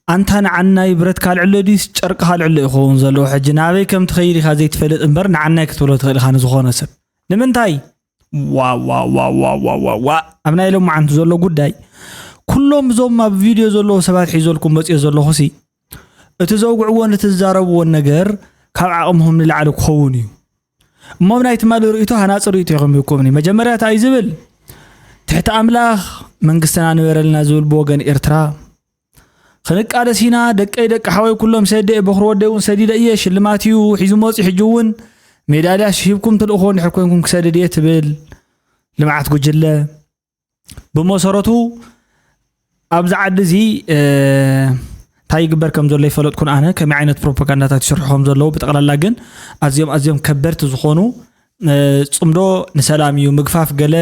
ኣንታ ንዓናይ ብረትካ ኣልዕሎ ድዩስ ጨርቅኻ ኣልዕሎ ይኸውን ዘለዎ? ሕጂ ናበይ ከም ትኸይድ ኢኻ ዘይትፈልጥ እምበር፣ ንዓናይ ክትብሎ ትኽእል ኢኻ ንዝኾነ ሰብ። ንምንታይ? ዋዋዋዋዋዋዋ ኣብ ናይ ሎማዓንቲ ዘሎ ጉዳይ፣ ኩሎም እዞም ኣብ ቪድዮ ዘለዉ ሰባት ሒዘልኩም መፅዮ ዘለኹሲ፣ እቲ ዘውግዕዎን እቲ ዝዛረብዎን ነገር ካብ ዓቕምኹም ንላዕሊ ክኸውን እዩ። እሞ ናይ ትማሊ ርእይቶ ሃናፂ ርእይቶ ኢኹም ይኩምኒ። መጀመርያ እንታይ እዩ ዝብል? ትሕቲ ኣምላኽ መንግስትና ንበረልና ዝብል ብወገን ኤርትራ፣ ክንቃለስ ኢና፣ ደቀይ ደቂ ሓወይ ኩሎም ሰደ እየ፣ በኹሪ ወደይ እውን ሰዲደ እየ፣ ሽልማት እዩ ሒዙ መፂ፣ ሕጂ እውን ሜዳልያ ሽሂብኩም ትልእኽዎ እንድሕር ኮንኩም ክሰድድ እየ ትብል ልምዓት ጉጅለ። ብመሰረቱ ኣብዚ ዓዲ እዚ እንታይ ይግበር ከም ዘሎ ይፈለጥኩን ኣነ፣ ከመይ ዓይነት ፕሮፓጋንዳታት ይስርሑ ከም ዘለዉ። ብጠቕላላ ግን ኣዝዮም ኣዝዮም ከበድቲ ዝኾኑ፣ ጽምዶ ንሰላም እዩ፣ ምግፋፍ ገለ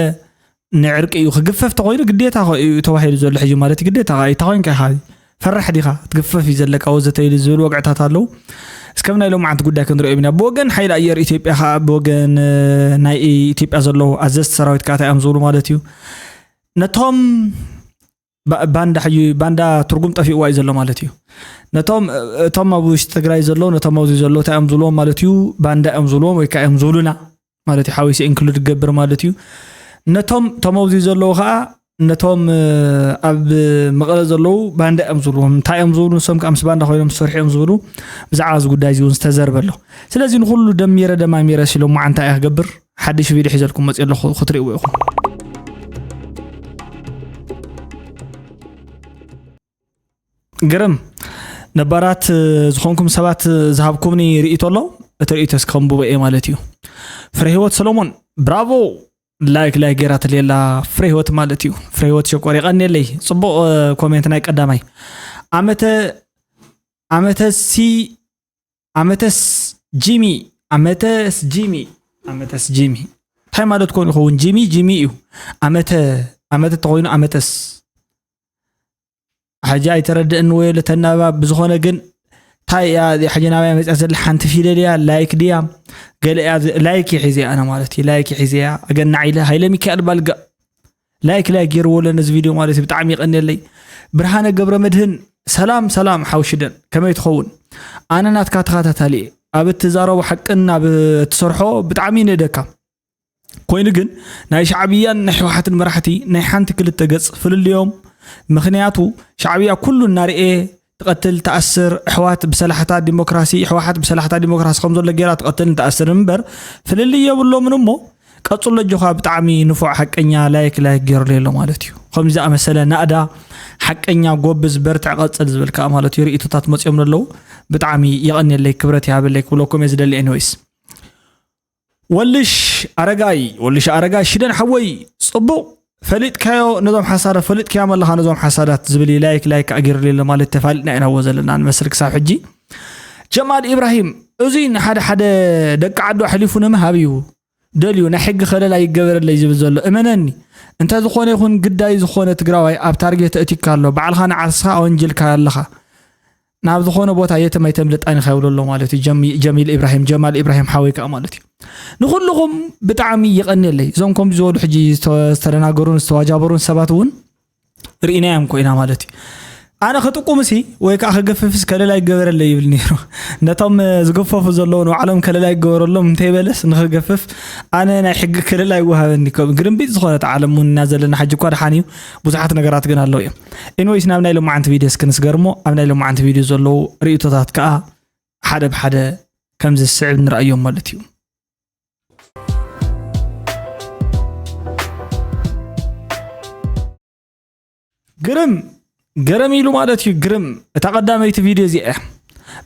ንዕርቂ እዩ። ክግፈፍ ተኾይኑ ግዴታ እዩ ተባሂሉ ዘሎ ሕጂ ማለት እዩ። ግዴታ እዩ። ተኾይንካ ኢኻ ፈራሕ ዲኻ? ትግፈፍ እዩ ዘለካ ወዘተ ኢሉ ዝብል ወግዕታት ኣለዉ። እስከ ናይ ሎማዓንቲ ጉዳይ ክንሪኦ ኢና። ብወገን ሓይሊ ኣየር ኢትዮጵያ ከዓ፣ ብወገን ናይ ኢትዮጵያ ዘለዉ ኣዘዝቲ ሰራዊት ከዓ እንታይ እዮም ዝብሉ ማለት እዩ? ነቶም ባንዳ ሕጂ፣ ባንዳ ትርጉም ጠፊእዋ እዩ ዘሎ ማለት እዩ። ነቶም እቶም ኣብ ውሽጢ ትግራይ ዘለዉ፣ ነቶም ኣብዚ ዘለዉ እንታይ እዮም ዝብልዎም ማለት እዩ? ባንዳ እዮም ዝብልዎም ወይ ከዓ እዮም ዝብሉና ማለት እዩ። ሓዊሱ ኢንክሉድ ገብር ማለት እዩ። ነቶም ቶም ኣብዚ ዘለዉ ከዓ፣ ነቶም ኣብ መቐለ ዘለዉ ባንዳ እዮም ዝብልዎም። እንታይ እዮም ዝብሉ? ንሶም ከዓ ምስ ባንዳ ኮይኖም ዝሰርሑ እዮም ዝብሉ። ብዛዕባ እዚ ጉዳይ እዚ እውን ዝተዘርበ ኣሎ። ስለዚ ንኩሉ ደሚረ ደማሚረ ሲሎም መዓንታ እየ ክገብር ሓድሽ ቪድዮ ሒዘልኩም መፅእ ኣለኹ፣ ክትርእይዎ ኢኹም። ግርም ነባራት ዝኾንኩም ሰባት ዝሃብኩምኒ ርእይቶ ኣሎ። እቲ ርእይቶ እስከ ከንብቦ እየ ማለት እዩ። ፍረ ህይወት ሰሎሞን ብራቮ። ላይክ ላይክ ገይራ ትልየላ ፍረ ህይወት ማለት እዩ። ፍረ ህይወት ሸኮር የቐንየለይ። ጽቡቕ ኮሜንት ናይ ቀዳማይ። ኣመተ ኣመተሲ ኣመተስ ጂሚ ኣመተስ ጂሚ ኣመተስ ጂሚ እንታይ ማለት ኮን ይኸውን? ጂሚ ጂሚ እዩ። ኣመተ ኣመተ ተኾይኑ ኣመተስ ሕጂ ኣይተረድእን ወይ ለተናባብ ብዝኾነ ግን እንታይ እያ እዚኣ ሕጂ ናባይ መፅያ ዘላ ሓንቲ ፊደል እያ ላይክ ድያ ገለ እያ ላይክ ይሒዘ ኣነ ማለት እዩ ላይክ ይሒዘ እያ ኣገናዕ ኢለ ሃይለ ሚካኤል ባልጋ ላይክ ላይክ ገይርዎ ኣሎ ነዚ ቪድዮ ማለት እዩ ብጣዕሚ ይቀንየለይ ብርሃነ ገብረ መድህን ሰላም ሰላም ሓውሽደን ከመይ ትኸውን ኣነ ናትካ ተኸታታሊ እየ ኣብ እትዛረቦ ሓቅን ኣብ እትሰርሖ ብጣዕሚ ይንእደካ ኮይኑ ግን ናይ ሻዕብያን ናይ ሕወሓትን መራሕቲ ናይ ሓንቲ ክልተ ገፅ ፍልልዮም ምኽንያቱ ሻዕብያ ኩሉ እናርኤ ትቐትል ትኣስር ኣሕዋት ብሰላሕታ ዲሞክራሲ ኣሕወሓት ብሰላሕታ ዲሞክራሲ ከም ዘሎ ገይራ ትቐትልን ትኣስርን እምበር ፍልልይ የብሎምን እሞ ቀፅሎ ኣጆኻ ብጣዕሚ ንፉዕ ሓቀኛ ላይክ ላይክ ገይሩለይ ኣሎ ማለት እዩ ከምዚ ዝኣመሰለ ናእዳ ሓቀኛ ጎብዝ በርትዕ ቀፅል ዝብል ከዓ ማለት እዩ ርእቶታት መፅዮም ኣለዉ ብጣዕሚ የቐንየለይ ክብረት ይሃበለይ ክብለኩም እየ ዝደሊ anyways ወልሽ ኣረጋይ ወልሽ ኣረጋይ ሽደን ሓወይ ጽቡቕ ፈሊጥካዮ ነዞም ሓሳዳት ፈሊጥካዮም ኣለኻ ነዞም ሓሳዳት ዝብል እዩ ላይክ ላይክ ኣጊርልለ ማለት ተፋሊጥና ኢና ወ ዘለና ንመስል ክሳብ ሕጂ ጀማል ኢብራሂም እዙይ ንሓደ ሓደ ደቂ ዓዱ ኣሕሊፉ ንምሃብ እዩ ደልዩ ናይ ሕጊ ከለላ ይገበረለይ ዝብል ዘሎ እመነኒ እንተ ዝኾነ ይኹን ግዳይ ዝኾነ ትግራዋይ ኣብ ታርጌት ተእቲካ ኣሎ ባዕልኻ ንዓርስኻ ኣወንጅልካ ኣለኻ ናብ ዝኾነ ቦታ የትም ኣይተምልጣን ኢኻ ይብሎ ኣሎ ማለት እዩ ጀሚል ኢብራሂም ጀማል ኢብራሂም ሓወይ ከዓ ማለት እዩ ንኩልኹም ብጣዕሚ ይቐንየለይ እዞም ከምዚ ዝበሉ ሕጂ ዝተደናገሩን ዝተዋጃበሩን ሰባት እውን ርኢናዮም ኮይና ማለት እዩ ኣነ ክጥቁምሲ ወይ ከዓ ክገፍፍስ ከለላ ይገበረለይ ይብል ነይሩ ነቶም ዝገፈፉ ዘለዉ ንባዕሎም ከለላ ይገበረሎም እንተይበለስ ንክገፍፍ ኣነ ናይ ሕጊ ከለላ ይወሃበኒ ከም ግርምቢጥ ዝኾነት ዓለም እውን ኢና ዘለና ሕጂ እኳ ደሓን እዩ ብዙሓት ነገራት ግን ኣለዉ እዮም Anyways ናብ ናይ ሎማዓንቲ ቪድዮ እስኪ ንስገር እሞ ኣብ ናይ ሎማዓንቲ ቪድዮ ዘለዉ ርእይቶታት ከዓ ሓደ ብሓደ ከምዚ ዝስዕብ ንረኣዮም ማለት እዩ። ግርም ገረም ኢሉ ማለት እዩ ግርም እታ ቀዳመይቲ ቪድዮ እዚኣ እያ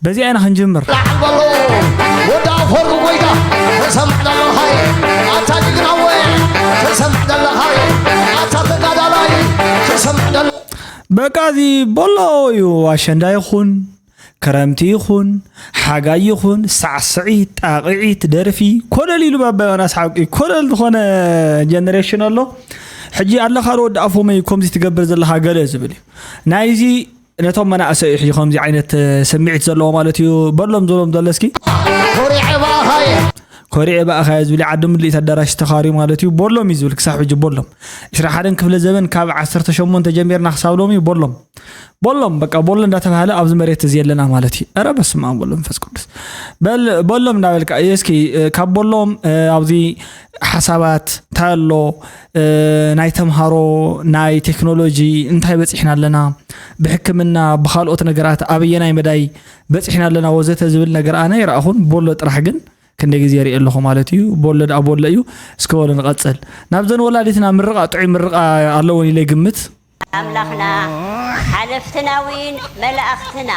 በዚኣ ኢና ክንጅምር ላዕል በሎ ወዲ ኣፈወርቂ ጎይታ ተሰምዕ ዘለኻይ ኣታ ጅግናወ ተሰምዕ ዘለኻይ ኣታ ተጋዳላይ ተሰምዕ ዘለ በቃ እዚ ቦሎ እዩ ኣሸንዳ ይኹን ክረምቲ ይኹን ሓጋይ ይኹን ሳዕስዒት ጣቕዒት ደርፊ ኮለል ኢሉ ባባ ዮናስ ሓቂ ኮለል ዝኾነ ጀነሬሽን ኣሎ ሕጂ ኣለኻ ዶ ወዲ ኣፎመይ ከምዚ ትገብር ዘለኻ ገለ ዝብል እዩ ናይዚ ነቶም መናእሰይ እዩ ከምዚ ዓይነት ስምዒት ዘለዎ ማለት እዩ በሎም ዝብሎም ዘሎ እስኪ ኮሪዐ ባኻየ ኮሪዐ ብኣኻዮ ዝብል ዓዲ ምልኢት ኣዳራሽ ተኻርዩ ማለት እዩ። ቦሎም እዩ ዝብል ክሳብ ሕጂ ቦሎም። ዕስራ ሓደን ክፍለ ዘበን ካብ ዓሰርተ ሸሞንተ ጀሚርና ክሳብ ሎሚ ቦሎም። ቦሎም፣ በቃ ቦሎ እንዳተባሃለ ኣብዚ መሬት እዚ የለና ማለት እዩ። ኧረ በስመ ኣብ ወወልድ ወመንፈስ ቅዱስ። በል ቦሎም እንዳበልካ እስኪ፣ እ፣ ካብ ቦሎም፣ እ፣ ኣብዚ ሓሳባት እንታይ ኣሎ፣ እ፣ ናይ ተምሃሮ፣ ናይ ቴክኖሎጂ እንታይ በጺሕና ኣለና፣ ብሕክምና፣ ብኻልኦት ነገራት ኣበየናይ መዳይ በጺሕና ኣለና ወዘተ ዝብል ነገር ኣነ ይረኣኹን። ቦሎ ጥራሕ ግን ክንደይ ግዜ ርእየ ኣለኹ ማለት እዩ። ቦሎ ደኣ ቦሎ እዩ። እስከ በሉ ንቐጽል። ናብዘን ወላዲትና ምርቓ፣ ጥዑይ ምርቓ ኣለወን ኢለ ይግምት። ኣምላኽና ሓለፍትና እውን መላእኽትና።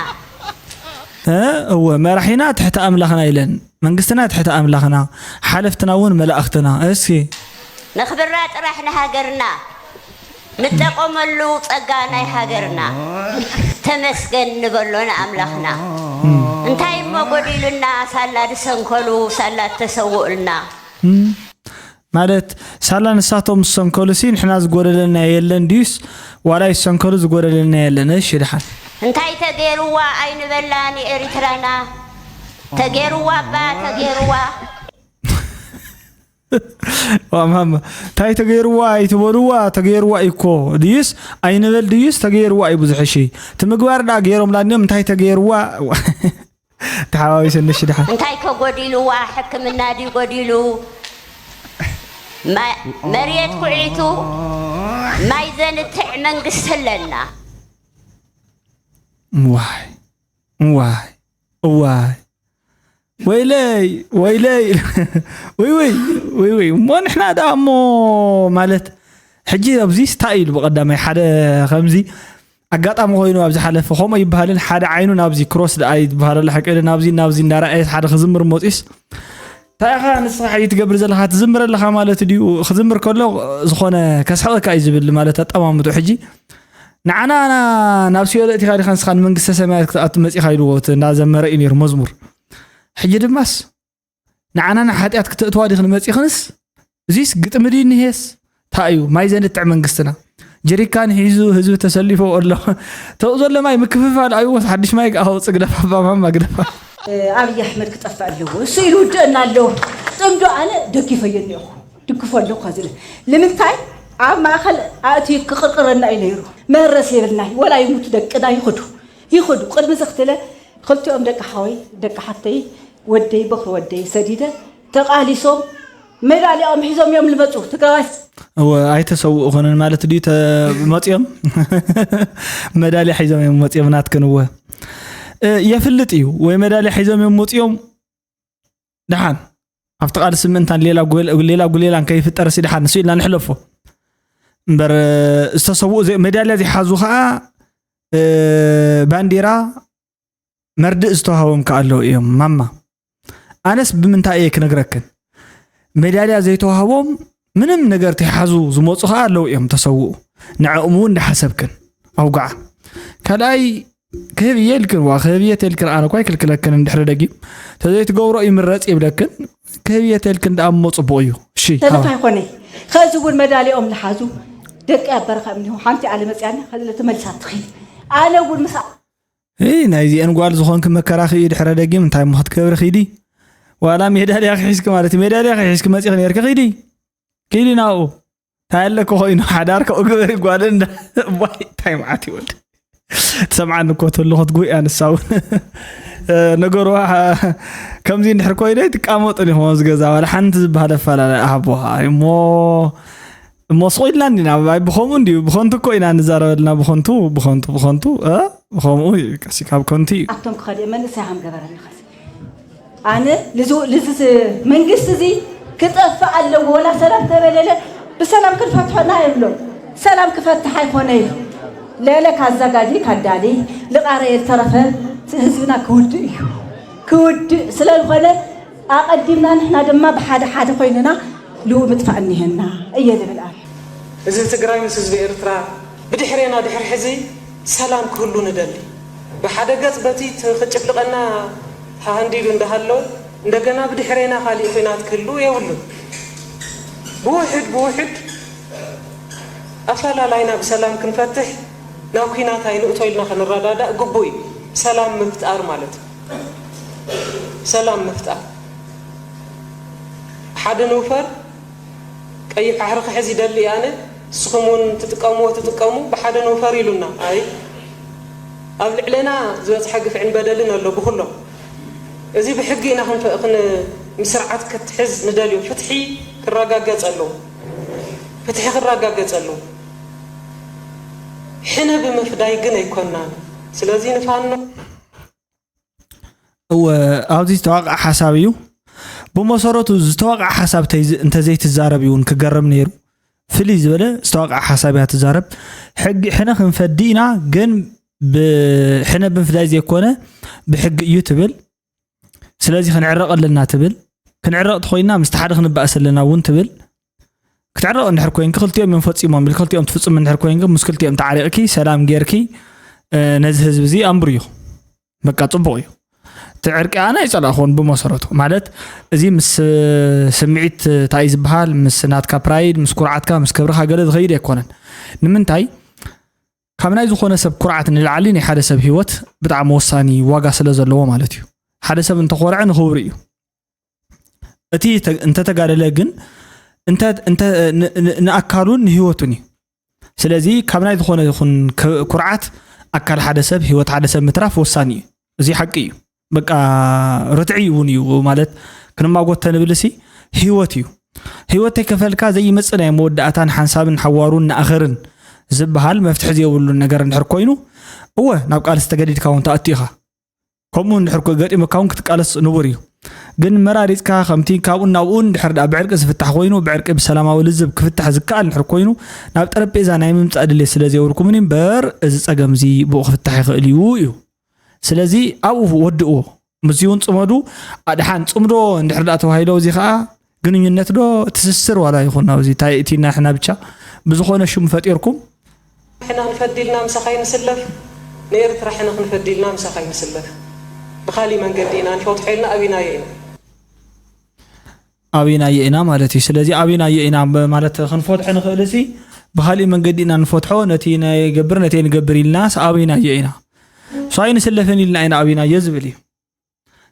እ፣ እወ፣ መራሒና ትሕቲ ኣምላኽና ኢለን፣ መንግስትና ትሕቲ ኣምላኽና፣ ሓለፍትና እውን መላእኽትና። እስኪ ነኽብራ ጥራሕ ንሃገርና፣ ንጠቐመሉ ጸጋ ናይ ሃገርና ተመስገን ንበሎ ንኣምላኽና። እንታይ እሞ ጎዲሉና፣ ሳላ ዝሰንከሉ፣ ሳላ እተሰውኡልና። እም፣ ማለት ሳላ ንሳቶም ዝሰንከሉ ሲ ንሕና ዝጎደለና የለን ድዩስ ዋላ ይሰንከሉ ዝጎደለና የለን? እሺ ድሓን እንታይ ተገይርዋ ኣይንበላ ንኤሪትራና። ተገይርዋ እባ ተገይርዋ። ዋ ማማ፣ እንታይ ተገይርዋ ኣይትበልዋ፣ ተገይርዋ እዩ እኮ ድዩስ ኣይንበል ድዩስ ተገይርዋ እዩ ብዙሕ። እሺ እቲ ምግባር ደኣ ገይሮም ላኒዮም እንታይ ተገይርዋ? ተሓዋዊሰኒ እሺ ድሓን። እንታይ ተጎዲልዋ፣ ሕክምና ድዩ ጎዲሉ? ማ-፣ መሬት ኩዒቱ ማይ ዘንትዕ መንግስቲ ኣለና። ዋይ፣ ዋይ፣ ዋይ፣ ወይለይ፣ ወይለይ። ወይ፣ ወይ፣ ወይ፣ ወይ። እሞ ንሕና ደኣ እሞ ማለት ሕጂ ኣብዚ ስታይ ኢሉ ብቐዳማይ ሓደ ከምዚ ኣጋጣሚ ኮይኑ ኣብ ዝሓለፈ ከምኡ ይበሃልን ሓደ ዓይኑ ናብዚ ክሮስ ደኣ ይበሃል ኣሎ ሓቂ ናብዚ ናብዚ እንዳረኣየ ሓደ ክዝምር መፂስ እንታይ ኢኻ ንስኻ ሕጂ ትገብር ዘለኻ ትዝምር ኣለኻ ማለት ድዩ ክዝምር ከሎ ዝኾነ ከስሕቐካ እዩ ዝብል ማለት ኣጠማምጡ ሕጂ ንዓና ናብ ሲኦል እቲኻ ዲኻ ንስኻ ንመንግስተ ሰማያት ክትኣቱ መፂኻ ኢልዎ እቲ እንዳዘመረ እዩ ነይሩ መዝሙር ሕጂ ድማስ ንዓና ንሓጢኣት ክተእትዋ ዲኽን መፂኽንስ እዚስ ግጥሚ ድዩ እኒሄስ እንታይ እዩ ማይ ዘንትዕ መንግስትና ጀሪካን ሒዙ ህዝቢ ተሰሊፎ ኣሎ ተው ዘሎ ማይ ምክፍፋል ኣይወስ ሓድሽ ማይ ኣውፅ ግደፋ ባማማ ግደፋ ኣብይ ኣሕመድ ክጠፍእ ኣለዎ እሱ ኢሉ ውድእና ኣሎ ጥምዶ ኣነ ደጊፈዮ እኒኹ ድግፎ ኣለኳ ዝለ ንምንታይ ኣብ ማእኸል ኣእትዩ ክቕርቅረና እዩ ነይሩ መህረስ የብልናይ ወላ ይሙቱ ደቅና ይኽዱ ይኽዱ ቅድሚ ዘኽትለ ክልቲኦም ደቂ ሓወይ ደቂ ሓፍተይ ወደይ በኽሪ ወደይ ሰዲደ ተቓሊሶም ሜዳልያኦም ሒዞም እዮም ልመፁ ትግራዋይ እወ ኣይተሰውኡኽንን ማለት ድዩ መፅኦም መዳልያ ሒዞም እዮም መፅኦም ናትክን እወ የፍልጥ እዩ ወይ መዳልያ ሒዞም እዮም መፅኦም ደሓን ኣብቲ ቃልሲ ምእንታን ሌላ ጉሌላን ከይፍጠር ሲ ደሓን ንሱ ኢልና ንሕለፎ እምበር ዝተሰውኡ ሜዳልያ ዘይሓዙ ከዓ ባንዴራ መርድእ ዝተዋሃቦም ከዓ ኣለዉ እዮም ማማ ኣነስ ብምንታይ እየ ክነግረክን ሜዳልያ ዘይተዋህቦም ምንም ነገር ተይሓዙ ዝመፁ ከዓ ኣለዉ እዮም ተሰውኡ ንዕኦም እውን እንዳሓሰብክን ኣውግዓ ካልኣይ ክህብ እየ ኢልክን ዋ ክህብ እየ ተልክን ኣነ እኳ ይክልክለክን እንድሕሪ ደጊም ተዘይትገብሮ ይምረፅ ይብለክን ክህብ እየ ተልክን ደኣ እሞ ፅቡቅ እዩ እሺ ተልካ ይኮነ ከዚ እውን መዳሊኦም ዝሓዙ ደቂ ኣበረኻ እምኒሁ ሓንቲ ኣለ መፅያኒ ከዚ ለተመልሳ ትኽእል ኣነ እውን ምስ እይ ናይዚአን ጓል ዝኾንኪ መከራኺ እዩ ድሕረ ደጊም እንታይ እሞ ክትገብሪ ኺዲ ዋላ ሜዳልያ ኺሒዝኪ ማለት እዩ ሜዳልያ ኺሒዝኪ መፂኺ ነርኪ ኺዲ ኪዲ ናብኡ እንታይ ኣለኪ ኮይኑ ሓዳር ከኡ ግበሪ ጓል እንዳ እዋይ እንታይ መዓት ይወድ ትሰምዓኒ እኮ ተሎ ክትጉያ ንሳ እውን ነገሩ ከምዚ እንድሕር ኮይነ ትቃመጡን ኢኹም ኣብዚ ገዛ ዋላ ሓንቲ ዝበሃል ኣፈላለ ኣሃቦ እሞ እሞ ስቕ ኢልና እንዲና ኣይ ብኸምኡ እንድዩ ብኸንቱ እኮ ኢና ንዛረበልና ብኸንቱ ብኸንቱ ብኸንቱ እ ብኸምኡ እዩ ቀሲ ካብ ከንቱ እዩ ኣብቶም ክኸድኦ መንእሰይ ሃም ገበረኒ ኸዚ ኣነ ልዚ ልዚ መንግስቲ እዚ ክጠፍእ ኣለዎ ወላ ሰላም ተበለለ ብሰላም ክንፈትሖ እና የብሎ ሰላም ክፈትሕ ኣይኮነ እዩ ለለ ካዘጋጂ ካዳሊ ልቃረ የተረፈ ህዝብና ክውድእ እዩ ክውድእ ስለዝኾነ ኣቐዲምና ንሕና ድማ ብሓደ ሓደ ኮይንና ልኡ ምጥፋእ እኒሀና እየ ዝብል ኣነ። እዚ ትግራይ ምስ ህዝቢ ኤርትራ ብድሕሬና ድሕሪ ሕዚ ሰላም ክህሉ ንደሊ። ብሓደ ገፅ በቲ ክጭፍልቐና ተሃንዲዱ እንዳሃለወ እንደገና ብድሕሬና ካሊእ ኹናት ክህሉ የብሉን። ብውሕድ ብውሕድ ኣፈላላይና ብሰላም ክንፈትሕ ናብ ኲናት ኣይንእቶ ኢልና ክንረዳዳእ ግቡእ እዩ። ሰላም ምፍጣር ማለት እዩ። ሰላም ምፍጣር። ሓደ ንውፈር፣ ቀይሕ ባሕሪ ክሕዝ ይደሊ ኣነ፣ ንስኹም እውን ትጥቀምዎ ትጥቀሙ፣ ብሓደ ንውፈር ኢሉና። ኣይ ኣብ ልዕለና ዝበፅሐ ግፍዕን በደልን ኣሎ ብኩሎም። እዚ ብሕጊ ኢና ክንፈ- ክን- ምስ ስርዓት ክትሕዝ ንደልዮ። ፍትሒ ክረጋገፅ ኣለዎ። ፍትሒ ክረጋገፅ ኣለዎ። ሕነ ብምፍዳይ ግን ኣይኮናን። ስለዚ ንፋኖ እወ ኣብዚ ዝተዋቕዐ ሓሳብ እዩ። ብመሰረቱ ዝተዋቕዐ ሓሳብ ተይዝ- እንተዘይትዛረብ እዩ እውን ክገርም ነይሩ። ፍልይ ዝበለ ዝተዋቕዐ ሓሳብ እያ ትዛረብ። ሕጊ ሕነ ክንፈዲ ኢና ግን ብሕነ ብምፍዳይ ዘይኮነ ብሕጊ እዩ ትብል። ስለዚ ክንዕረቕ ኣለና ትብል። ክንዕረቕ ተኮይና ምስቲ ሓደ ክንበኣስ ኣለና እውን ትብል። ክትዕረቕ እንድሕር ኮይንኪ ክልቲኦም እዮም ፈፂሞም ኢል ክልቲኦም ትፍፅም እንድሕር ኮይንኪ ምስ ክልቲኦም ተዓሪቕኪ ሰላም ጌርኪ ነዚ ህዝቢ እዚ ኣንብርዮ። በቃ ፅቡቕ እዩ። እቲ ዕርቂ ኣነ ኣይፀላእኹን ብመሰረቱ ማለት እዚ ምስ ስምዒት እንታይ ዝበሃል ምስ ናትካ ፕራይድ ምስ ኩርዓትካ ምስ ክብርካ ገለ ዝኸይድ ኣይኮነን። ንምንታይ ካብ ናይ ዝኾነ ሰብ ኩርዓት ንላዕሊ ናይ ሓደ ሰብ ህይወት ብጣዕሚ ወሳኒ ዋጋ ስለ ዘለዎ ማለት እዩ። ሓደ ሰብ እንተኾርዐ ንኽብሩ እዩ። እቲ እንተተጋደለ ግን ንኣካሉን ንህይወቱን እዩ። ስለዚ ካብ ናይ ዝኾነ ይኹን ኩርዓት ኣካል ሓደ ሰብ ህይወት ሓደ ሰብ ምትራፍ ወሳኒ እዩ። እዚ ሓቂ እዩ። በቃ ርትዒ እውን እዩ ማለት ክንማጎት ተንብል ሲ ህይወት እዩ። ህይወት ተይከፈልካ ዘይመፅእ ናይ መወዳእታን ሓንሳብን ሓዋሩን ንኣኸርን ዝበሃል መፍትሒ ዘይብሉ ነገር እንድሕር ኮይኑ እወ ናብ ቃልሲ ተገዲድካ እውን ትኣቱ ኢኻ። ከምኡ እንድሕር ኮ ገጢሙካ እውን ክትቃለስ ንቡር እዩ። ግን መራሪፅካ ከምቲ ካብኡን ናብኡን እንድሕር ደኣ ብዕርቂ ዝፍታሕ ኮይኑ ብዕርቂ ብሰላማዊ ልዝብ ክፍታሕ ዝከኣል እንድሕር ኮይኑ ናብ ጠረጴዛ ናይ ምምፃእ ድሌት ስለ ዘይብልኩም እምበር እዚ ፀገም እዚ ብኡ ክፍታሕ ይኽእል እዩ እዩ። ስለዚ ኣብኡ ወድእዎ። ምስዚ እውን ፅመዱ። ኣድሓን ፅምዶ እንድሕር ደኣ ተባሂሎ እዚ ከዓ ግንኙነት ዶ ትስስር ዋላ ይኹን ኣብዚ እንታይ እቲ ናሕና ብቻ ብዝኾነ ሽም ፈጢርኩም ሕነ ክንፈዲ ኢልና ምሳኻ ይንስለፍ፣ ንኤርትራ ሕነ ክንፈዲ ኢልና ምሳኻ ይንስለፍ። ብኻሊእ መንገዲ ኢና ንፈትሖ ኢልና ኣብይናዮ ኢና። ኣብይናዮ ኢና ማለት እዩ። ስለዚ ኣብይናዮ ኢና ማለት ክንፈትሖ ንኽእል ሲ ብኻሊእ መንገዲ ኢና ንፈትሖ፣ ነቲ ናይ ገብር ነቲ ንገብር ኢልና ኣብይናዮ ኢና። ሶ ኣይንስለፍን ኢልና ኢና ኣብይናዮ ዝብል እዩ።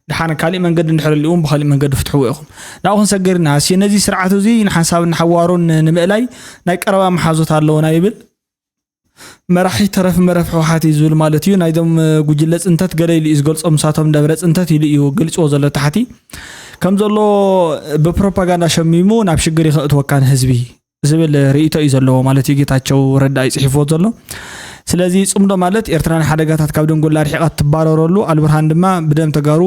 ድሓን ካሊእ መንገዲ እንድሕር ኣልእዎም ብካሊእ መንገዲ ፍትሕዎ ኢኹም። ናብኡ ክንሰግር ኢና። እሲ ነዚ ስርዓት እዚ ንሓንሳብን ንሓዋሩን ንምእላይ ናይ ቀረባ መሓዙት ኣለውና ይብል። መራሒ ተረፍ መረፍ ህወሓት እዩ ዝብል ማለት እዩ። ናይዞም ጉጅለ ፅንተት ገለ ኢሉ እዩ ዝገልፆም። ንሳቶም ደብረ ፅንተት ኢሉ እዩ ገሊፅዎ ዘሎ ታሕቲ ከም ዘሎ ብፕሮፓጋንዳ ሸሚሙ ናብ ሽግር ይኸእትወካ ንህዝቢ ዝብል ርእይቶ እዩ ዘለዎ ማለት እዩ ጌታቸው ረዳ እዩ ፅሒፍዎ ዘሎ። ስለዚ ፅምዶ ማለት ኤርትራ ንሓደጋታት ካብ ደንጎላ ርሒቓ ትባረረሉ፣ ኣልቡርሃን ድማ ብደም ተጋሩ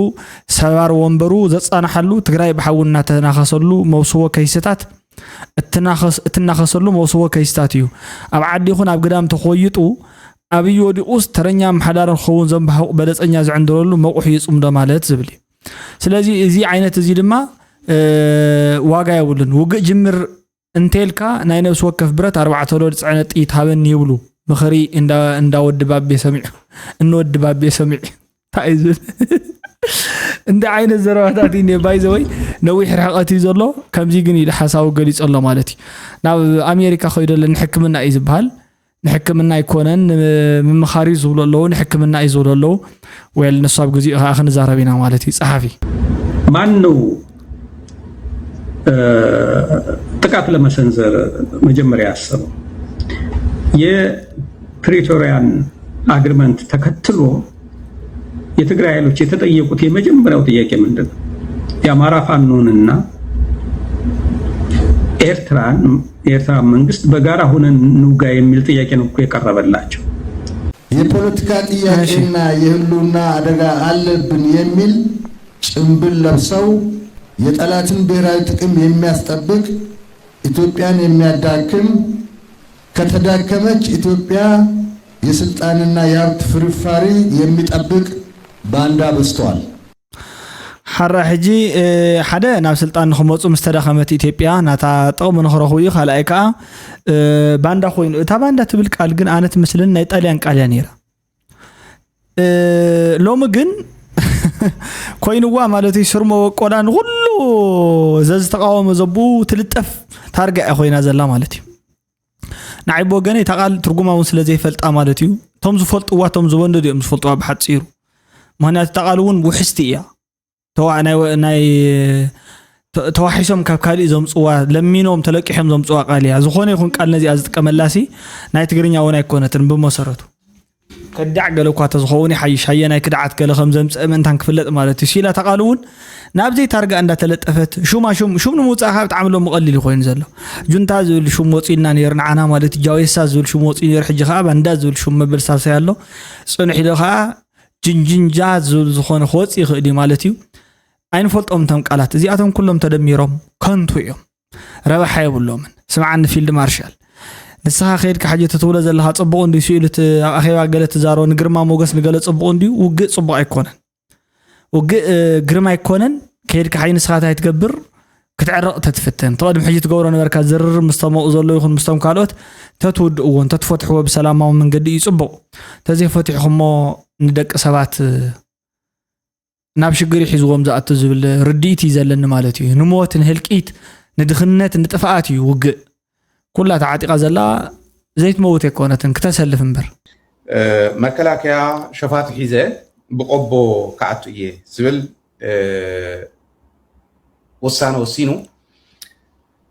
ሰባር ወንበሩ ዘፃንሓሉ፣ ትግራይ ብሓዊ እናተናኸሰሉ መውስቦ ከይስታት እትናኸስ- እትናኸሰሉ መውስቦ ከይስታት እዩ። ኣብ ዓዲ ይኹን ኣብ ግዳም ተኾይጡ ኣብይ ወዲቑስ ተረኛ ኣመሓዳሪ ክኸውን ዘንባሕቑ በለፀኛ ዝዕንድረሉ መቑሕ እዩ ፅምዶ ማለት ዝብል እዩ። ስለዚ እዚ ዓይነት እዚ ድማ ዋጋ የብሉን። ውግእ ጅምር እንተልካ ናይ ነብሲ ወከፍ ብረት ኣርባዕተ ሎድ ዝፀዕነ ጥይት ሃበኒ ይብሉ። ምኽሪ እንዳ ወዲ ባቤ ሰሚዑ እንወዲ ባቤ ሰሚዑ እንታይ እዩ ዝብል እንደ ዓይነት ዘረባታት እዩ ባይ ዘወይ ነዊሕ ርሕቀት እዩ ዘሎ። ከምዚ ግን ኢሉ ሓሳቡ ገሊፁ ኣሎ ማለት እዩ። ናብ ኣሜሪካ ከይዱ ኣሎ ንሕክምና እዩ ዝበሃል። ንሕክምና ኣይኮነን ንምምኻር እዩ ዝብሉ ኣለዉ፣ ንሕክምና እዩ ዝብሉ ኣለዉ። ወል ንሱ ኣብ ግዚኡ ከዓ ክንዛረብ ኢና ማለት እዩ። ፀሓፊ ማን ነው ጥቃት ለመሰንዘር መጀመሪያ ያሰበው? የፕሪቶሪያን አግሪመንት ተከትሎ የትግራይ ኃይሎች የተጠየቁት የመጀመሪያው ጥያቄ ምንድን ነው? የአማራ ፋኖንና ኤርትራን የኤርትራ መንግስት በጋራ ሆነን እንውጋ የሚል ጥያቄ ነው እኮ የቀረበላቸው። የፖለቲካ ጥያቄና የህልውና አደጋ አለብን የሚል ጭንብል ለብሰው የጠላትን ብሔራዊ ጥቅም የሚያስጠብቅ ኢትዮጵያን የሚያዳክም ከተዳከመች ኢትዮጵያ የስልጣንና የሀብት ፍርፋሪ የሚጠብቅ ባንዳ በዝተዋል። ሓራ ሕጂ ሓደ ናብ ስልጣን ንክመፁ ምስ ተዳኸመት ኢትዮጵያ ናታ ጥቕሚ ንክረኽቡ እዩ። ካልኣይ ከዓ ባንዳ ኮይኑ እታ ባንዳ ትብል ቃል ግን ኣነ ትመስለኒ ናይ ጣልያን ቃል እያ ነይራ። ሎሚ ግን ኮይንዋ ማለት እዩ። ስርሞ ወቆላ ንኩሉ ዘዝተቃወመ ዘቡ ትልጠፍ ታርጋ እያ ኮይና ዘላ ማለት እዩ። ንዓይ ብወገነይ እታ ቃል ትርጉማ እውን ስለ ዘይፈልጣ ማለት እዩ። እቶም ዝፈልጥዋ እቶም ዝበንደዱ እዮም ዝፈልጥዋ ብሓፂሩ። ምክንያቱ እታ ቃል እውን ውሕስቲ እያ። ተዋ ናይ ወ- ናይ እታ ተዋሒሶም ካብ ካሊእ ዘምፅዋ፣ ለሚኖም ተለቂሖም ዘምፅዋ ቃል እያ። ዝኾነ ይኹን ቃል ነዚኣ ዝጥቀመላሲ ናይ ትግርኛ እውን ኣይኮነትን ብመሰረቱ። ከዳዕ ገለ እኳ ተዝኸውን ይሓይሽ፣ ሃየ ናይ ክድዓት ገለ ከም ዘምፅአ ምእንታን ክፍለጥ ማለት እዩ። ሲላ ተቓሉ እውን ናብ ዘይታርጋ እንዳተለጠፈት ሹማ ሹም ሹም ንምውፃእ ካብ ብጣዕሚ ሎሚ ቀሊል ኮይኑ ዘሎ። ጁንታ ዝብል ሹም ወፂልና ነይሩ ንዓና ማለት እዩ። ጃዌሳ ዝብል ሹም ወፂኡ ነይሩ፣ ሕጂ ከዓ ባንዳ ዝብል ሹም መበል ሳልሳይ ኣሎ። ፅንሕ ኢሉ ከዓ ጅንጅንጃ ዝብል ዝኾነ ክወፅእ ይኽእል እዩ ማለት እዩ። ኣይንፈልጦም እቶም ቃላት እዚኣቶም ኩሎም ተደሚሮም ከንቱ እዮም። ረብሓ የብሎምን። ስምዓኒ ፊልድ ማርሻል፣ ንስኻ ከይድካ ሕጂ እቲ ትብሎ ዘለኻ ጽቡቕ እንድዩ፣ ስኢሉ እቲ ኣብ ኣኼባ ገለ ትዛረቦ ንግርማ ሞገስ ንገለ ጽቡቕ እንድዩ፣ ውግእ ጽቡቕ ኣይኮነን። ውግእ ግርም ኣይኮነን። ከይድካ ሕጂ ንስኻ እንታይ ትገብር? ክትዕረቕ ተትፍትን ትቐድም ሕጂ ትገብሮ ነበርካ። ዝርርብ ምስቶም ኣብኡ ዘለዉ ይኹን ምስቶም ካልኦት ተትውድእዎ እንተትፈትሕዎ ብሰላማዊ መንገዲ እዩ ጽቡቕ። እንተዘይፈቲሕኹሞ ንደቂ ሰባት ናብ ሽግር እዩ ሒዝዎም ዝኣቱ ዝብል ርድኢት እዩ ዘለኒ ማለት እዩ። ንሞት፣ ንህልቂት፣ ንድኽነት፣ ንጥፍኣት እዩ ውግእ። ኩላ ተዓጢቓ ዘላ ዘይትመውት ኣይኮነትን፣ ክተሰልፍ እምበር። መከላከያ ሸፋቱ ሒዘ ብቆቦ ክኣቱ እየ ዝብል ውሳነ ወሲኑ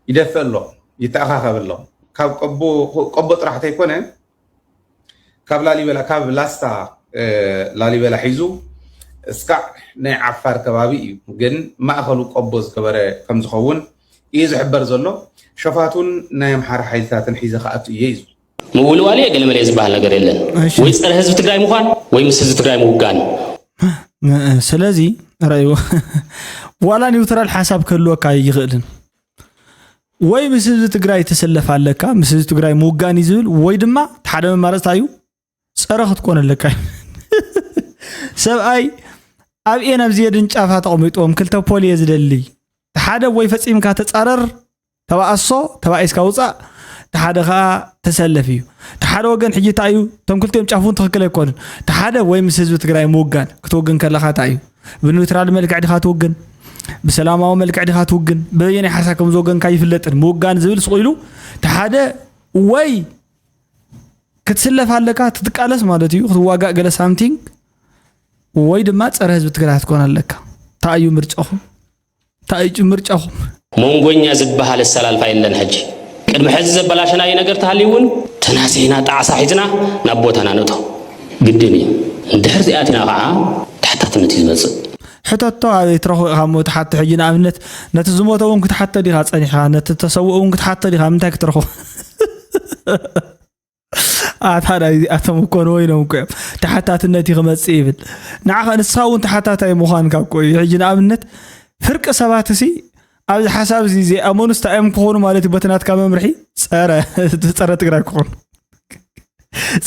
ይደፍእ ኣሎ፣ ይተኣኻኸብ ኣሎ። ካብ ቆቦ ጥራሕ ተይኮነ ካብ ላሊበላ ካብ ላስታ ላሊበላ ሒዙ እስካዕ ናይ ዓፋር ከባቢ እዩ። ግን ማእኸሉ ቆቦ ዝገበረ ከምዝኸውን እዩ ዝሕበር ዘሎ። ሸፋቱን ናይ ኣምሓራ ሓይልታትን ሒዘ ክኣቱ እየ እዩ። ምውልዋል እየ ገለመለ ዝበሃል ነገር የለን። ወይ ፀረ ህዝቢ ትግራይ ምዃን ወይ ምስ ህዝቢ ትግራይ ምውጋን። ስለዚ ረእይዎ ዋላ ኒውትራል ሓሳብ ክህልወካ ይኽእልን ወይ ምስ ህዝቢ ትግራይ ትስለፍ ኣለካ፣ ምስ ህዝቢ ትግራይ ምውጋን እዩ ዝብል፣ ወይ ድማ ሓደ መማረፅታ እዩ ፀረ ክትኮን ኣለካ። ሰብኣይ ኣብ ኤን ኣብ ዝየድን ጫፋ ተቐሚጥዎም ክልተ ፖል እየ ዝደሊ። ሓደ ወይ ፈፂምካ ተፃረር፣ ተባኣሶ፣ ተባኢስካ ውፃእ፣ ተሓደ ከዓ ተሰለፍ እዩ። ተሓደ ወገን ሕጂ እንታይ እዩ? እቶም ክልቲኦም ጫፍ እውን ትኽክል ኣይኮኑን። ተሓደ ወይ ምስ ህዝቢ ትግራይ ምውጋን፣ ክትውግን ከለካ እንታይ እዩ? ብኒውትራል መልክዕ ዲኻ ትውግን? ብሰላማዊ መልክዕ ዲኻ ትውግን? በየናይ ሓሳብ ከም ዝወገንካ ይፍለጥን። ምውጋን ዝብል ስቕ ኢሉ ተሓደ ወይ ክትስለፍ ኣለካ፣ ትትቃለስ ማለት እዩ፣ ክትዋጋእ ገለ ሳምቲንግ፣ ወይ ድማ ፀረ ህዝቢ ትግራይ ክትኮን ኣለካ። እንታይ እዩ ምርጫኹም? እንታይ እዩ ምርጫኹም? ሞንጎኛ ዝበሃል ኣሰላልፋ የለን። ሕጂ ቅድሚ ሕዚ ዘበላሸናዮ ነገር ተሃልዩ እውን ተናሲሕና ጣዕሳ ሒዝና ናብ ቦታና ንእቶ ግድን እዩ። እንድሕር እዚኣቲና ከዓ ተሓታትነት እዩ ዝመፅእ። ሕተቶ ኣበይ ትረኽቦ ኢኻ እሞ ትሓቶ? ሕጂ ንኣብነት ነቲ ዝሞተ እውን ክትሓቶ ዲኻ ፀኒሕኻ? ነቲ ተሰውኦ እውን ክትሓቶ ዲኻ? ምንታይ ክትረኽቦ? ኣታ ናይ እዚኣቶም እኮ ንወይኖም እኮ እዮም ተሓታትነት እዩ ክመፅእ ይብል። ንዓኻ ንስኻ እውን ተሓታታይ ምዃንካ እኮ እዩ። ሕጂ ንኣብነት ፍርቂ ሰባት እሲ ኣብዚ ሓሳብ እዚ ዘይኣመኑስ እንታይ እዮም ክኾኑ ማለት እዩ? በቲ ናትካ መምርሒ ፀረ ፀረ ትግራይ ክኾኑ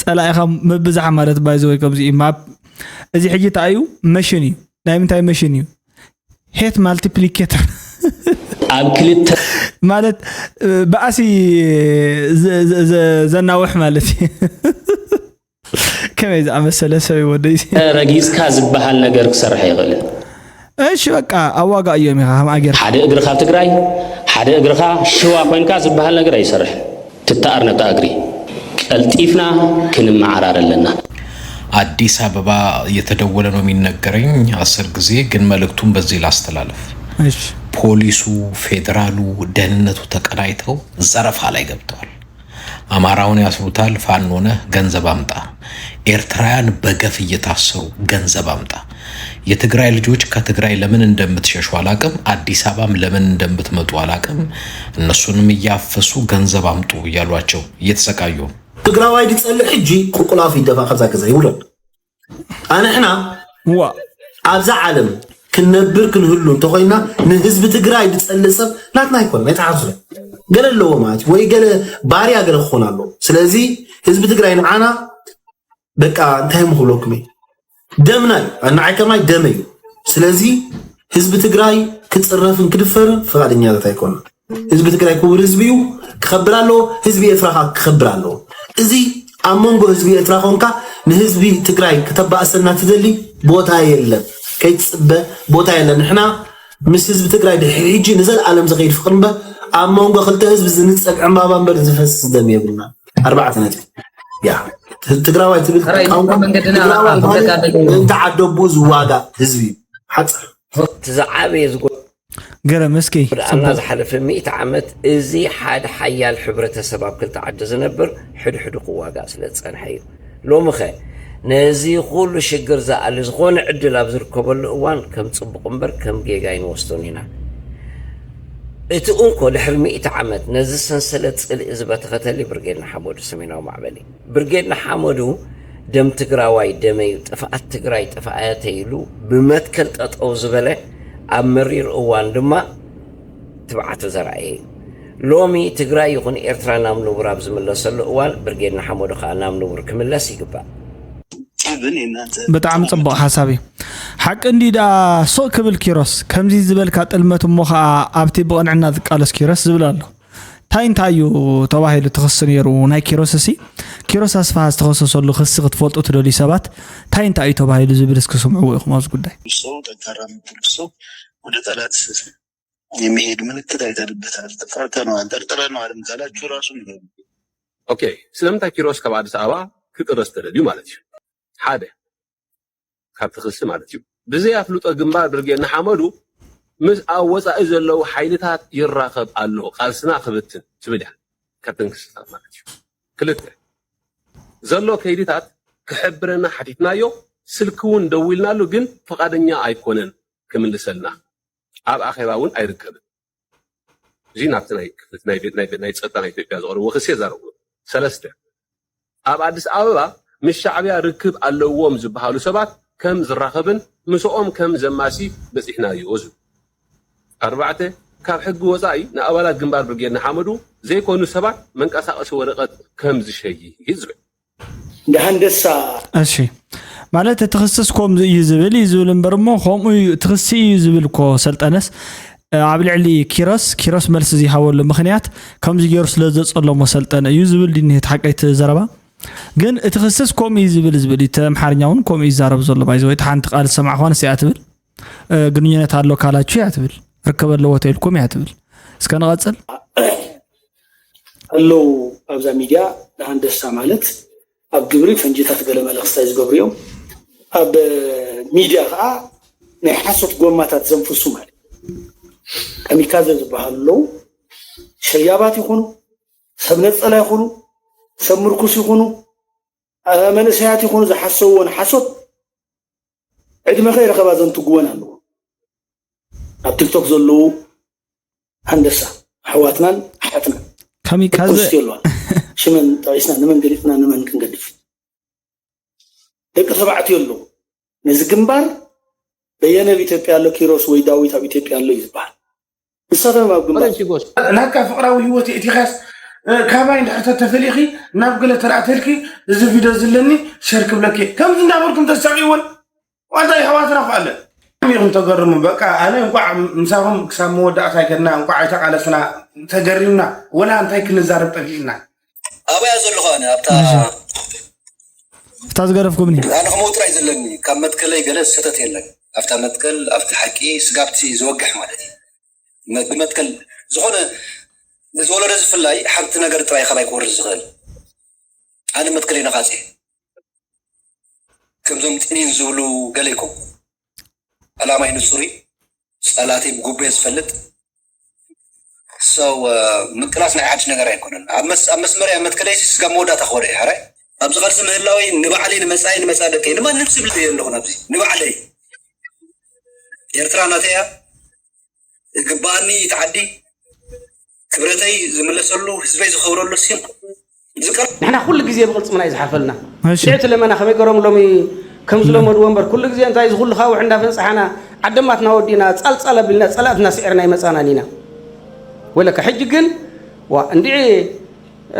ፀላኢኻ ምብዛሕ ማለት ባይዘወይ ከምዚ እዩ ማፕ እዚ ሕጂ እንታይ እዩ መሽን እዩ ናይ ምንታይ መሽን እዩ ሄት ማልቲፕሊኬተር ኣብ ክልተ ማለት ብኣሲ ዘናውሕ ማለት እዩ ከመይ ዝኣመሰለ ሰብ እዩ ወደይ ረጊፅካ ዝበሃል ነገር ክሰርሕ ኣይኽእልን እሺ በቃ ኣብ ዋጋ እዮም ኢኻ ከም ኣገር ሓደ እግርኻ ኣብ ትግራይ ሓደ እግርኻ ሽዋ ኮይንካ ዝበሃል ነገር ኣይሰርሕን ትተኣር ነታ እግሪ ቀልጢፍና ክንመዓራር ኣለና። አዲስ አበባ እየተደወለ ነው የሚነገረኝ አስር ጊዜ ግን መልእክቱን በዚህ ላስተላልፍ። ፖሊሱ፣ ፌዴራሉ፣ ደህንነቱ ተቀናይተው ዘረፋ ላይ ገብተዋል። አማራውን ያስሩታል፣ ፋኖ ነህ ገንዘብ አምጣ። ኤርትራውያን በገፍ እየታሰሩ ገንዘብ አምጣ። የትግራይ ልጆች ከትግራይ ለምን እንደምትሸሹ አላቅም፣ አዲስ አበባም ለምን እንደምትመጡ አላቅም። እነሱንም እያፈሱ ገንዘብ አምጡ እያሏቸው እየተሰቃዩ። ትግራዋይ ድጸልእ ሕጂ ቁልቁላፍ ይደፋ ካብዛ ገዛ ይውረድ። ኣንሕና ኣብዛ ዓለም ክንነብር ክንህሉ እንተኮይና ንህዝቢ ትግራይ ድጸልእ ሰብ ናትና ኣይኮነ ናይ ተሓሱ ገለ ኣለዎ ማለት ወይ ገለ ባርያ ገለ ክኾን ኣለዎ። ስለዚ ህዝቢ ትግራይ ንዓና በቃ እንታይ ምክብለኩም እዩ ደምና እዩ ኣናዓይ ከማይ ደመ እዩ ስለዚ ህዝቢ ትግራይ ክፅረፍን ክድፈርን ፍቃደኛታት ኣይኮና ህዝቢ ትግራይ ክቡር ህዝቢ እዩ ክኸብር ኣለዎ ህዝቢ ኤርትራ ከዓ ክኸብር ኣለዎ እዚ ኣብ መንጎ ህዝቢ ኤርትራ ኮንካ ንህዝቢ ትግራይ ክተባእሰና ትደሊ ቦታ የለን ከይትፅበ ቦታ የለን ንሕና ምስ ህዝቢ ትግራይ ድሕሪ ሕጂ ንዘለኣለም ዝኸይድ ፍቅሪ እምበር ኣብ መንጎ ክልተ ህዝቢ ዝንፀግ ዕምባባ እምበር ዝፈስስ ደም የብልና ኣርባዕተ ነጥቢ ያ ትግራዋይ ትብል ቃንቋ ትግራዋይ ማለት ምእንቲ ዓደቡ ዝዋጋእ ህዝቢ እዩ ሓፃር እቲ ዝዓበየ ዝጎ ገረም እስኪ ወደኣና ዝሓለፈ ሚእቲ ዓመት እዚ ሓደ ሓያል ሕብረተሰብ ኣብ ክልተ ዓዲ ዝነብር ሕድሕዱ ክዋጋእ ስለ ዝጸንሐ እዩ። ሎሚ ኸ ነዚ ኩሉ ሽግር ዝኣሊ ዝኾነ ዕድል ኣብ ዝርከበሉ እዋን ከም ጽቡቕ እምበር ከም ጌጋ ኣይንወስዶን ኢና። እቲ እንኮ ድሕሪ ሚእቲ ዓመት ነዚ ሰንሰለት ጽልኢ ዝበተኸተሊ ብርጌድ ንሓመዱ ሰሜናዊ ማዕበል እዩ። ብርጌድ ንሓመዱ ደም ትግራዋይ ደመዩ ጥፍኣት ትግራይ ጥፍኣተይ ኢሉ ብመትከል ጠጠው ዝበለ ኣብ መሪር እዋን ድማ ትብዓቱ ዘርኣየ እዩ። ሎሚ ትግራይ ይኹን ኤርትራ ናብ ንቡር ኣብ ዝምለሰሉ እዋን ብርጌድ ንሓመዱ ከዓ ናብ ንቡር ክምለስ ይግባእ። ብጣዕሚ ፅቡቅ ሓሳብ እዩ። ሓቂ እንዲ ደኣ ሱቕ ክብል ኪሮስ ከምዚ ዝበልካ ጥልመት እሞ ከዓ ኣብቲ ብቕንዕና ዝቃለስ ኪሮስ ዝብል ኣሎ። እንታይ እንታይ እዩ ተባሂሉ እቲ ክሲ ነይሩ ናይ ኪሮስ እሲ? ኪሮስ ኣስፍሃ ዝተኸሰሰሉ ክሲ ክትፈልጡ ትደልዩ ሰባት እንታይ እንታይ እዩ ተባሂሉ ዝብል እስኪ ስምዕዎ ኢኹም ኣብዚ ጉዳይ። ሰው ጠንካራ የምትሉ ሰው ወደ ጠላት የሚሄድ ምልክት አይተንበታል። ጠርጥረነዋል፣ ጠርጥረነዋል ካላችሁ ራሱ ንገሩ። ኦኬ፣ ስለምንታይ ኪሮስ ካብ ኣዲስ ኣበባ ክጥረስ ተደልዩ ማለት እዩ? ሓደ ካብቲ ክሲ ማለት እዩ። ብዘይ ኣፍልጦ ግንባር ብርጌድ ንሓመዱ ምስ ኣብ ወፃኢ ዘለዉ ሓይልታት ይራኸብ ኣሎ፣ ቃልስና ክብትን ትብል እያ ካብተን ክስታት ማለት እዩ። ክልተ ዘሎ ከይድታት ክሕብረና ሓቲትናዮ፣ ስልኪ እውን ደዊልናሉ፣ ግን ፈቓደኛ ኣይኮነን ክምልሰልና። ኣብ ኣኼባ እውን ኣይርከብን። እዚ ናብቲ ናይ ክፍልቲ ናይ ቤት ናይ ቤት ናይ ጸጥታ ናይ ኢትዮጵያ ዘቕርብዎ ክሲ የዛረቡ። ሰለስተ ኣብ ኣዲስ ኣበባ ምስ ሻዕቢያ ርክብ ኣለዎም ዝበሃሉ ሰባት ከም ዝራኸብን ምስኦም ከም ዘማሲ በጺሕናዮ ዝብል። ኣርባዕተ ካብ ሕጊ ወጻኢ ንኣባላት ግንባር ብርጌድ ንሓመዱ ዘይኮኑ ሰባት መንቀሳቐሲ ወረቐት ከም ዝሸይጥ ዝብል። እንደ ሃንደሳ እሺ ማለት እቲ ክስስ ከምዚ እዩ ዝብል እዩ ዝብል እምበር እሞ ከምኡ እዩ እቲ ክሲ እዩ ዝብል እኮ ሰልጠነስ እ፣ ኣብ ልዕሊ ኪሮስ ኪሮስ መልሲ ዝይሃበሉ ምክንያት ከምዚ ገይሩ ስለ ዘጸለሞ ሰልጠነ እዩ ዝብል ድንሄት ሓቀይቲ ዘረባ ግን እቲ ክስስ ከምኡ እዩ ዝብል ዝብል እዩ እቲ ኣምሓርኛ እውን ከምኡ ይዛረብ ዘሎ ባይዘ ወይ ሓንቲ ቃል ዝሰማዕኳ ንስ እያ ትብል እ፣ ግንኙነት ኣሎ ካላችሁ እያ ትብል ርክብ ኣለዎ ተይልኩም እያ ትብል እስከ ንቐጽል ኣለዉ ኣብዛ ሚድያ ንሃንደሳ ማለት ኣብ ግብሪ ፈንጂታት ገለ መለክስታይ ዝገብሩ እዮም ኣብ ሚድያ ከዓ ናይ ሓሶት ጎማታት ዘንፍሱ ማለት ካሚካዘ ዝበሃሉ ኣለዉ ሸያባት ይኹኑ ሰብ ነፀላ ይኹኑ ሰብ ምርኩስ ይኹኑ መንእሰያት ይኹኑ ዝሓሰብዎ ንሓሶት ዕድመ ከይረኸባ ዘንትግወን ኣለዎ ኣብ ቲክቶክ ዘለዉ ሃንደሳ ኣሕዋትናን ኣሓትናን ካሚካዘ ሪኩስት የለዋን ሽመን ጠቂስና ንመን ገሊፅና ንመን ክንገድፍ ደቂ ተባዕትዮ ኣለዉ ነዚ ግንባር በየነ ኣብ ኢትዮጵያ ኣሎ ኪሮስ ወይ ዳዊት ኣብ ኢትዮጵያ ኣሎ እዩ ዝበሃል ንሳቶም ኣብ ግንባር ናትካ ፍቅራዊ ህይወት የእቲኻስ ካባይ እንድሕር ተተፈሊኺ ናብ ገለ ተራእተልኪ እዚ ቪድዮ ዝለኒ ሸር ክብለኪ ከምዚ እንዳበልኩም ተሳቂወን ዋንታ የሕዋትና ኳ ኣለ ኢኹም ተገርሙ በቃ ኣነ እንኳዕ ምሳኹም ክሳብ መወዳእታ ኣይከድና እንኳዕ ኣይተቃለስና ተገሪምና ወላ እንታይ ክንዛረብ ጠፊእና ኣበያ ዘለኹ ኣነ ኣብታ እታ ዝገደፍኩምኒ ኣነ ከመኡ ጥራይ ዘለኒ ካብ መትከለይ ገለ ስህተት የለን ኣብታ መትከል ኣብቲ ሓቂ ስጋብቲ ዝወግሕ ማለት እዩ መ- ብመትከል ዝኾነ እዚ ወለዶ ዝፍላይ ሓንቲ ነገር ጥራይ ካባይ ክወርድ ዝኽእል ኣነ መትከለይ ነኻፂ ከምዞም ጥኒን ዝብሉ ገለ ይኮም ዕላማይ ንጹር እዩ ጸላተይ ብጉቦ እየ ዝፈልጥ ሰው ምቅላስ ናይ ሓድሽ ነገር ኣይኮነን ኣብ መስ- ኣብ መስመር እያ መትከለይ ስጋ መወዳእታ ክኾነ እየ ሕራይ ኣብዚ ቃልሲ ምህላወይ ንባዕለይ ንመጻኢ ንመጻኢ ደቀይ ንማንም ዝብል እየ ኣለኹ ናብዚ ንባዕለይ ኤርትራ ናተይ እያ ዝግባኣኒ እቲ ዓዲ ክብረተይ ዝምለሰሉ ህዝበይ ዝኸብረሉ ሲም ዝቀር ንሕና ኩሉ ግዜ ብቕልፅምና እዩ ዝሓልፈልና እሺ ልዕቲ ለመና ከመይ ገሮም ሎሚ ከም ዝለመድዎ እምበር ኩሉ ግዜ እንታይ እዚ ኩሉ ካውሕ እንዳፈንፃሓና ዓደማትና ወዲና ፃልፃል ኣቢልና ፀላእትና ስዒርና ይመፃና ኢና ወለካ ሕጂ ግን ዋ እንድዒ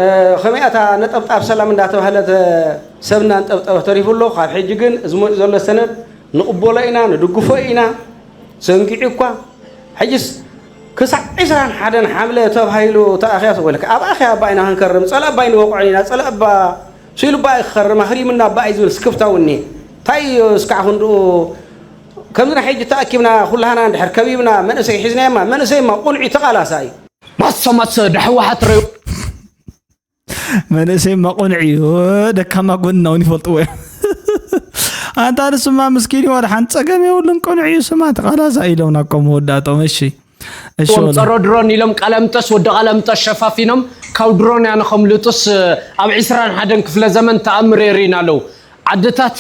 እ፣ ከመይ ኣታ ነጠብጣብ ሰላም እንዳተባህለ ተ- ሰብ እናንጠብጠበ ተሪፉ ኣሎ ካብ ሕጂ ግን እዚ መፅኡ ዘሎ ሰነድ ንቕበሎ ኢና ንድግፎ ኢና ሰንጊዑ እኳ ሕጅስ ክሳዕ ዕስራን ሓደን ሓምለ ተባሂሉ ተኣኽያ ወለካ ኣብ ኣኽያ ኣባ ኢና ክንከርም ፀላእ ኣባ ይንወቕዖ ኢና ፀላእ ኣባ ስኢሉ ኣባ ክኸርም ኣኽሪምና ኣባ እዩ ዝብል ስክፍታ እውን እኒሀ እንታይ እዩ እስካዕ ክንድኡ ከምዚ ናይ ሕጂ ተኣኪብና ኩላህና እንድሕር ከቢብና መንእሰይ ሒዝናዮማ መንእሰይማ ቁንዒ ተቓላሳ እዩ ማሰ ማሰ ድሕወሓት ረዩ መንእሰይ ማቆንዒ እዩ ደካማ ጎንና እውን ይፈልጥዎ እዮም ኣንታ ንስማ ምስኪን እዩ ወደ ሓንቲ ፀገም የብሉን ቆንዒ እዩ ስማ ተቃላሳ ኢሎም ናቆም መወዳእቶም እሺ እሺ፣ ጸረ ድሮን ኢሎም ቃለምጠስ ወዲ ቃለምጠስ ሸፋፊኖም ካብ ድሮን ያነ ከምልጡስ ኣብ ዕስራን ሓደን ክፍለ ዘመን ተኣምር የርእይና ኣለዉ። ዓድታት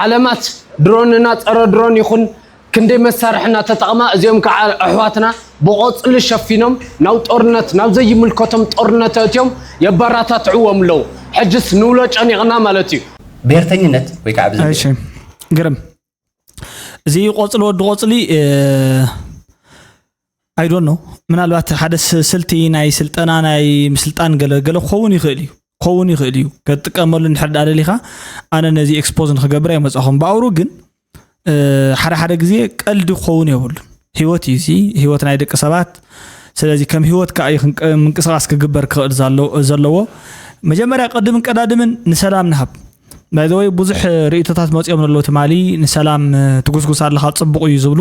ዓለማት ድሮንና ጸረ ድሮን ይኹን ክንደይ መሳርሕና ተጠቕማ፣ እዚኦም ከዓ ኣሕዋትና ብቆጽሊ ሸፊኖም ናብ ጦርነት ናብ ዘይምልከቶም ጦርነት ኣእትዮም የባራታትዕዎም ኣለዉ። ሕጅስ ንብሎ ጨኒቕና ማለት እዩ። ብሄርተኝነት ወይ ከዓ ኣብዚ እሺ ግርም እዚ ቆጽሊ ወዲ ቆጽሊ I don't know ምናልባት ሓደ ስልቲ ናይ ስልጠና ናይ ምስልጣን ገለ ገለ ክኸውን ይኽእል እዩ ክኸውን ይኽእል እዩ ክትጥቀመሉ እንድሕር ደኣ ደሊኻ ኣነ ነዚ expose ንክገብር ኣይመጻኹም ብኣውሩ ግን ሓደ ሓደ ግዜ ቀልዲ ክኸውን የብሉን ህይወት እዩ እዚ ህይወት ናይ ደቂ ሰባት ስለዚ ከም ህይወት ከዓ እዩ ምንቅስቃስ ክግበር ክኽእል ዘለዎ መጀመርያ ቅድምን ቀዳድምን ንሰላም ንሃብ By the way ብዙሕ ርእይቶታት መፂኦም ኣለዉ ትማሊ ንሰላም ትጉስጉስ ኣለኻ ፅቡቕ እዩ ዝብሉ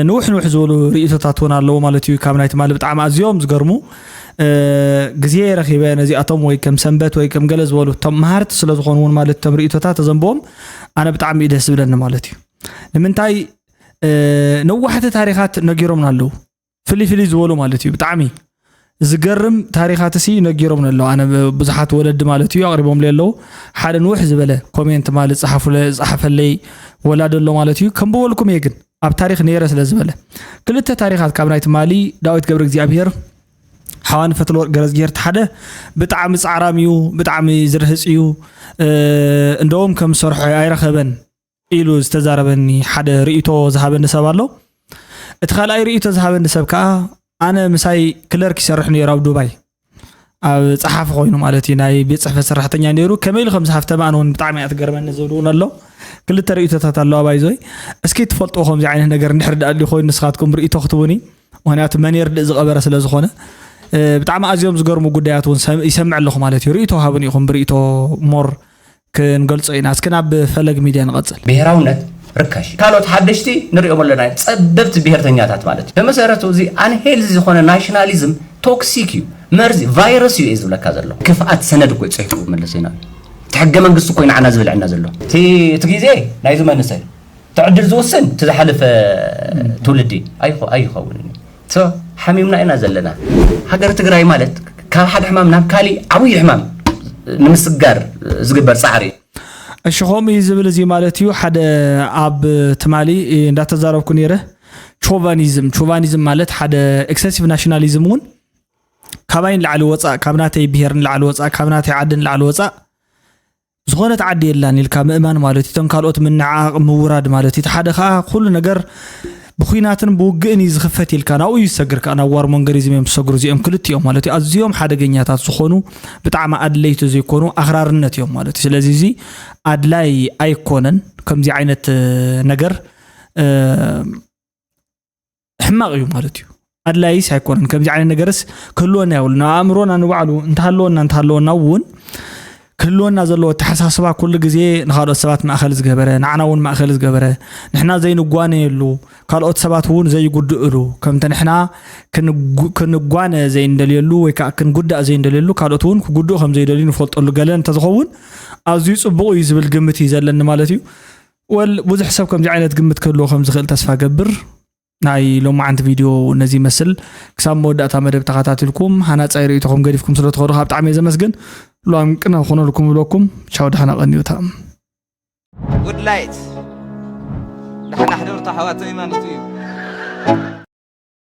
ንውሕ ንውሕ ዝበሉ ርእይቶታት እውን ኣለዉ ማለት እዩ ካብ ናይ ትማሊ ብጣዕሚ ኣዝዮም ዝገርሙ ግዜ ረኺበ ነዚኣቶም ወይ ከም ሰንበት ወይ ከም ገለ ዝበሉ እቶም መሃርቲ ስለ ዝኾኑ እውን ማለት እቶም ርእይቶታት ተዘንብዎም ኣነ ብጣዕሚ እዩ ደስ ዝብለኒ ማለት እዩ ንምንታይ ነዋሕቲ ታሪኻት ነጊሮምና ኣለዉ ፍልይ ፍልይ ዝበሉ ማለት እዩ ብጣዕሚ ዝገርም ታሪኻትሲ ነጊሮም ነለው ኣነ ብዙሓት ወለዲ ማለት እዩ ኣቅሪቦም ኣለዉ ሓደ ንውሕ ዝበለ ኮሜንት ማለት ዝፀሓፈለይ ወላዲ ኣሎ ማለት እዩ ከም በበልኩም እየ ግን ኣብ ታሪክ ነይረ ስለ ዝበለ ክልተ ታሪካት ካብ ናይ ትማሊ ዳዊት ገብረ እግዚኣብሔር ሓዋኒ ፈትለወርቅ ገረዝጊሄር ሓደ ብጣዕሚ ፃዕራም እዩ ብጣዕሚ ዝርህፅ እዩ እንደውም ከም ዝሰርሖ ኣይረኸበን ኢሉ ዝተዛረበኒ ሓደ ርእይቶ ዝሃበኒ ሰብ ኣሎ። እቲ ካልኣይ ርእይቶ ዝሃበኒ ሰብ ከኣ ኣነ ምሳይ ክለርክ ይሰርሕ ነይሩ ኣብ ዱባይ ኣብ ጸሓፊ ኮይኑ ማለት እዩ ናይ ቤት ጽሕፈት ሰራሕተኛ ነይሩ ከመይ ኢሉ ከም ዝሃፍተመ ኣነ እውን ብጣዕሚ እያ ትገርመኒ ዝብል እውን ኣሎ ክልተ ርእይቶታት ኣለዋ ባይዞይ እስኪ ትፈልጥዎ ከምዚ ዓይነት ነገር እንድሕር ደኣ ኣልዩ ኮይኑ ንስኻትኩም ርእይቶ ክትቡኒ ምክንያቱ መን የርድእ ዝቐበረ ስለ ዝኾነ ብጣዕሚ ኣዝዮም ዝገርሙ ጉዳያት እውን ይሰምዕ ኣለኹ ማለት እዩ ርእይቶ ሃቡኒ ኢኹም ብርእይቶ ሞር ክንገልጾ ኢና። እስኪ ናብ ፈለግ ሚድያ ንቐጽል። ብሄራውነት ርካሽ እዩ። ካልኦት ሓደሽቲ ንሪኦም ኣለና ጸበብቲ ብሄርተኛታት ማለት እዩ። ብመሰረቱ እዚ ኣንሄልዚ ዝኾነ ናሽናሊዝም ቶክሲክ እዩ፣ መርዚ ቫይረስ እዩ እየ ዝብለካ ዘሎ። ክፍኣት ሰነድ እኮ እዩ ጽሒፉ መለስ ዜናዊ። እቲ ሕገ መንግስቲ እኮ እዩ ንዓና ዝብልዐና ዘሎ። እቲ እቲ ግዜ ናይዚ መንእሰይ እቲ ዕድል ዝውስን እቲ ዝሓለፈ ትውልዲ ኣይኸ- ኣይኸውን እዩ። ሶ ሓሚምና ኢና ዘለና። ሃገር ትግራይ ማለት ካብ ሓደ ሕማም ናብ ካሊእ ዓብዪ ሕማም ንምስጋር ዝግበር ፃዕሪ እዩ። እሺ ከምኡ እዩ ዝብል እዚ ማለት እዩ ሓደ ኣብ ትማሊ እንዳተዛረብኩ ነይረ ቾቫኒዝም ቾቫኒዝም ማለት ሓደ ኤክሰሲቭ ናሽናሊዝም እውን ካባይ ንላዕሊ ወፃእ ካብ ናተይ ብሄር ንላዕሊ ወፃእ ካብ ናተይ ዓዲ ንላዕሊ ወፃእ ዝኾነት ዓዲ የላን ኢልካ ምእማን ማለት እዩ። እቶም ካልኦት ምንዕዓቕ ምውራድ ማለት እዩ። እቲ ሓደ ከዓ ኩሉ ነገር ብኹናትን ብውግእን እዩ ዝኽፈት ኢልካ ናብኡ እዩ ዝሰግር ከዓ ናብ ዋርሞንገሪዝም እዮም ዝሰግሩ እዚኦም ክልቲኦም ማለት እዩ። ኣዝዮም ሓደገኛታት ዝኾኑ ብጣዕሚ ኣድለይቲ ዘይኮኑ ኣኽራርነት እዮም ማለት እዩ። ስለዚ እዚ ኣድላይ ኣይኮነን ከምዚ ዓይነት ነገር ሕማቕ እዩ ማለት እዩ ኣድላይስ ኣይኮነን ከምዚ ዓይነት ነገርስ ክህልወና የብሉ ናብ ኣእምሮና ንባዕሉ እንተሃለወና እንተሃለወና እውን ክህልወና ዘለዎ ኣተሓሳስባ ኩሉ ግዜ ንካልኦት ሰባት ማእኸል ዝገበረ ንዓና እውን ማእኸል ዝገበረ ንሕና ዘይንጓነየሉ ካልኦት ሰባት እውን ዘይጉድእሉ ከምቲ ንሕና ክንጓነ ዘይንደልየሉ ወይ ከዓ ክንጉዳእ ዘይንደልየሉ ካልኦት እውን ክጉድኡ ከም ዘይደልዩ ንፈልጠሉ ገለ እንተዝኸውን ኣዝዩ ፅቡቕ እዩ ዝብል ግምት እዩ ዘለኒ ማለት እዩ ወል ብዙሕ ሰብ ከምዚ ዓይነት ግምት ክህልዎ ከም ዝኽእል ተስፋ ገብር ናይ ሎማዓንቲ ቪድዮ ነዚ ይመስል ክሳብ መወዳእታ መደብ ተኸታቲልኩም ሃናፃይ ርእይቶኹም ገዲፍኩም ስለ ትኸዱ ካብ ብጣዕሚ እየ ዘመስግን ሎም ቅነ ክኾነልኩም ይብለኩም ቻው ደሓና ቀንዩታ ጉድ ላይት ዳሕና ሕደሩ ተሓዋተይ ማለት እዩ